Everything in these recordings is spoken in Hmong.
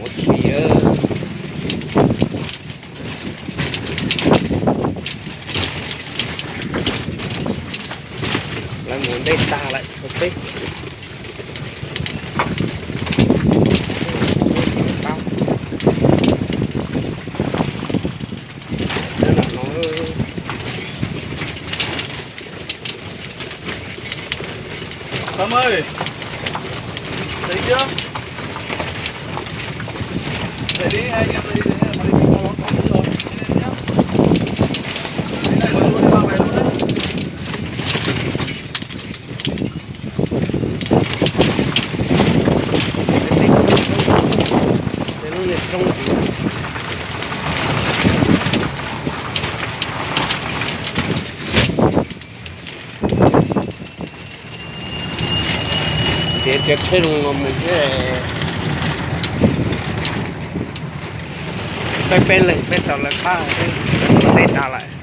Ua si, lawv mus ua ntej tag lawm, tshuav peb. Ces tias tsheb zoo no mus thiab, peb peb leeg peb tau lawv qab, ua ntej tas lawm.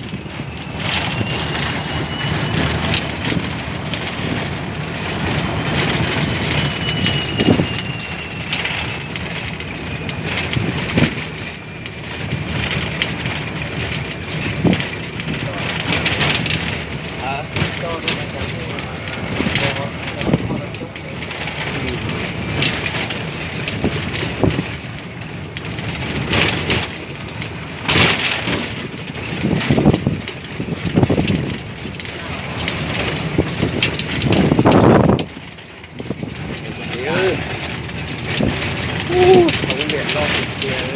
Ub, txhoov liam loj tiag tiag.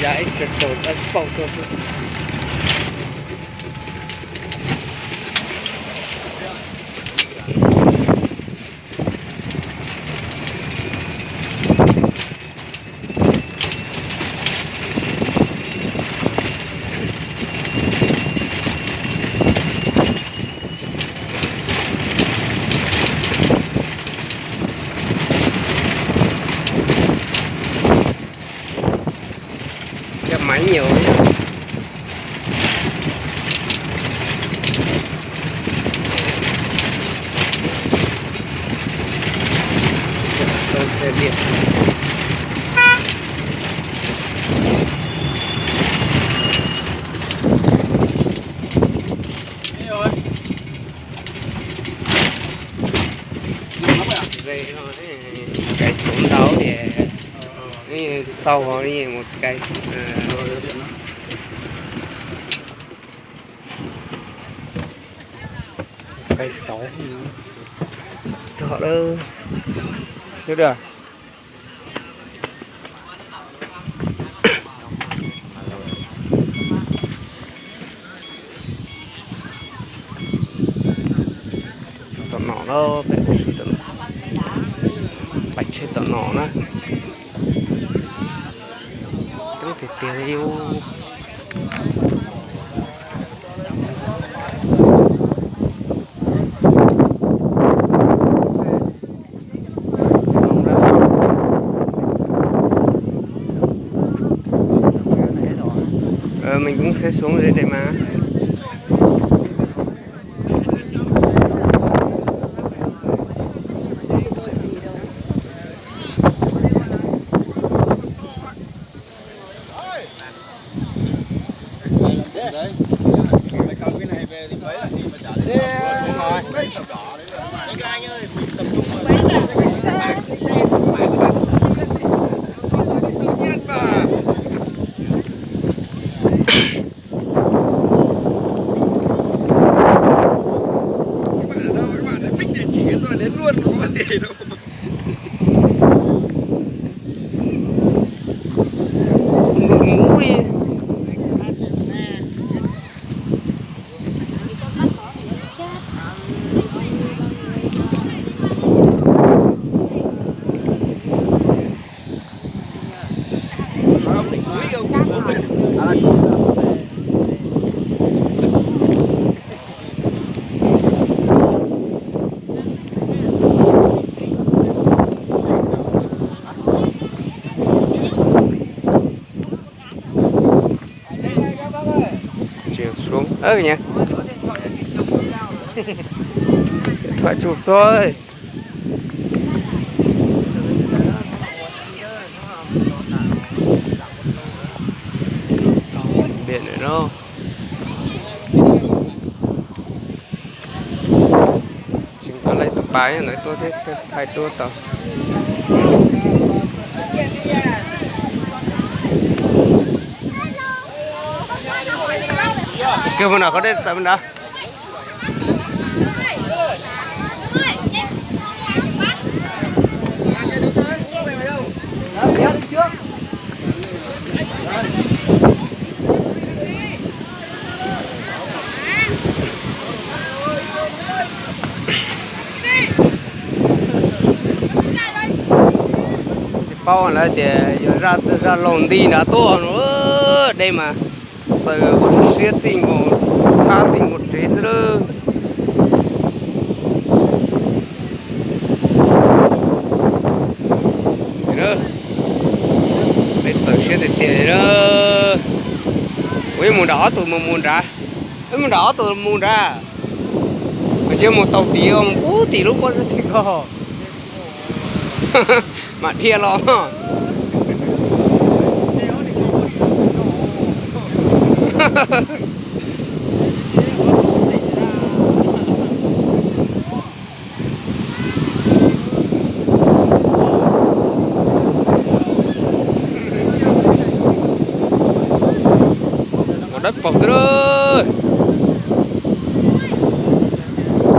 Ya ib co raug dawb paug tuaj xwb. Cov maiv nyuam. Kais xov ntau tias, xauj mus kais, kais xov, xov lawm. Tom no na, peb ua si tom no, pais tsheb tom no na. Coob tiag tiag li. Mình cũng sẽ xuống dưới đây mà. Chiều xuống ớ nhỉ. Thoại chụp thôi. Txog biển rồi đó. Tsis nco lawv tus pas lawv tuaj thiab thaij duab tau. Kawg mus nram qhov dej txawm mus nrad. Tsis paub lawv tias yog zaj txawg zaj laug nti nrad tuaj no, dej mas txawm ua siab txij nkaus thab txij nkaus tsev xwb lawm. Dej txawm siab tiag tiag li na. Kuv yeej mus nram ob tug mus mus nrad, wb mus nram ob tug mus nrad, kuv cia mus taus tid mus pub tim lub pob zeb ko mam dhia los. Ua dawb paug xwb lawm.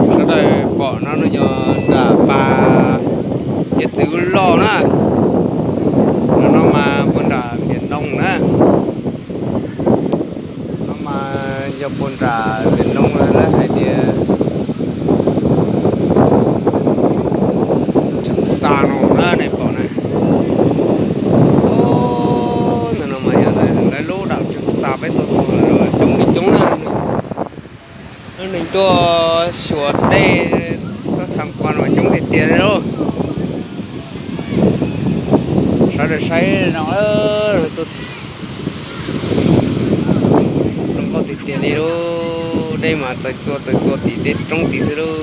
Sawv daws pom no nws yog nram pas hiav txwv loj na. No no mas puag nram Npias Noo na. No mas yog puag nram Npias Noo lawv hais tias Tseem Xa no na nej pom na. Ntawm no mas yog lawv lub dam Tseem Xa peb tuaj txog coob li coob na. Lub neeg tuaj xyuas dej tuaj tham quan mas coob tiag tiag li lauj. Sawv daws saib no, zoo nkauj tiag tiag li lauj. Dej mas txawm txua txawm txua tim tej roob tid xwb lauj.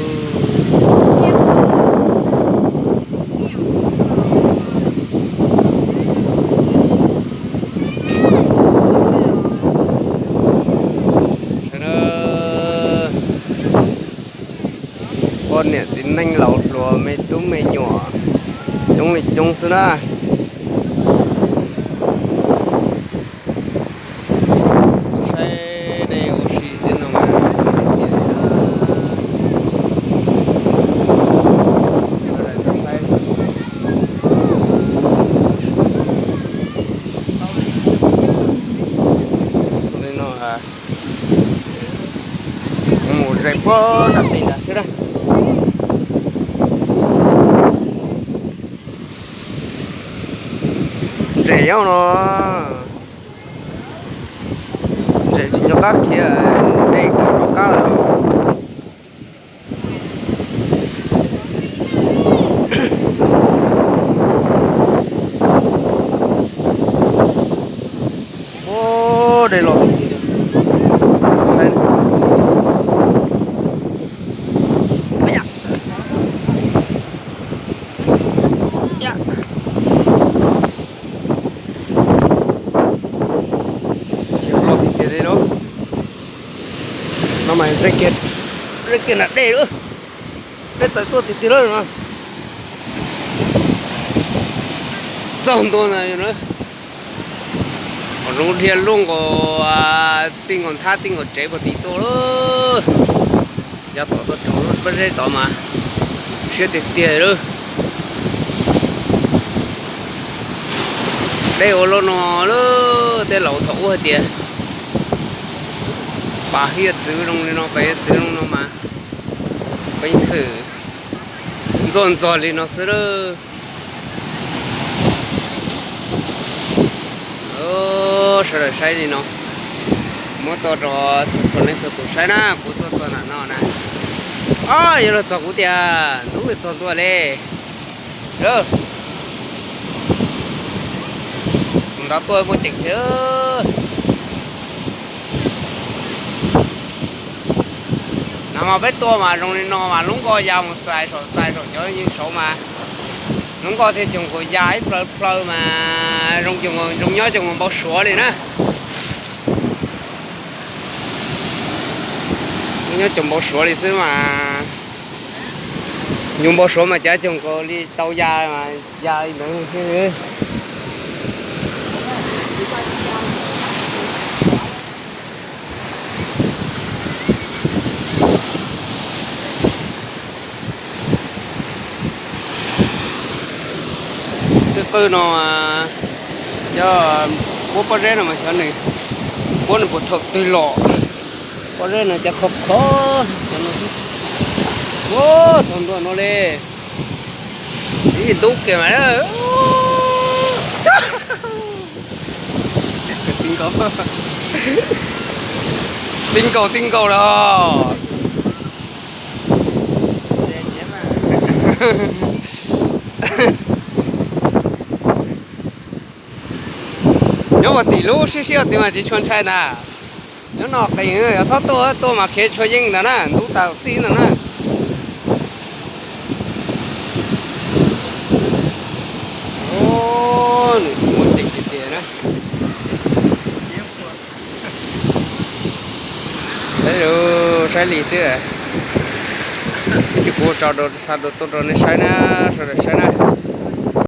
Sawv daws, poj niam txiv neej laus hluas me tub me nyuam coob li coob xwb na. Tuaj saib dej ua si thiab no mas tiag tiag li na. Tuaj saib li no, mus ze puag nram tej nrad xwb na. Ntses nyob no, ntses tsis nco qab khiav, dej kawg rov qab lawm. Ua dej los tiag tiag, saib. Los tiag tiag li lauj. No mas ze kiag, ze kiag nram dej lawm. Peb txawm tuaj tiag tiag lawm no. Txog ntua ntawd na, qhov zoov dhia luaj nkaus, txij nkaus nthab txij nkaus tsev puag tid tuaj lawm. Yav tom tuaj tsaus lub pob zeb tod mas siab tiag tiag lawm. Dej ua luaj no lawm, tej laus thaum ub hais tias pas hiav txwv zoo li no, pas hiav txwv zoo no mas peev xwm ntxuaj ntxog li no xwb lawm. Sawv daws saib li no, muab tau rau txhua txhua leej txhua tus saib na, kuv tuaj txog nram no na. Ob, yuav luag txog kuv tiag, ntub txog ntua li. Tus nrad tuaj muaj ceem thiab. No Mas peb tuaj mas zoo li no mas lub nkoj ya mus txais saum, txais saum cov yeeb saud mas lub nkoj thiaj coom nkaus ya ib plhaw plhaw mas zoo, zoo nyob coom nkaus npau suav li na. Nyob coom npau suav li xwb mas. Yus npau suav mas cav coom nkaus li tau ya mas ya li ntawd thiab. Tej qwj no, cov kuab pob zeb no mas xyov nws kuab nws puas thaum twg los. Pob zeb no cov khov khov. Ua txog ntua no li, ib ntub kiag mas. Ti nkaus, ti nkaus, ti nkaus los. Nyob ua tim lub sib sib ua tim mas tsis tshua ntshai ntag. Nyob no qis, yog txhob tuaj, tuaj mas khiav tsis tshua yeej ntag na, ntub tas xij ntag na. Nws muaj ceem tiag tiag na. Saib li xwb. Ib tsam kuv tso rau, tso rau tuaj rau nej saib na, sawv daws saib na.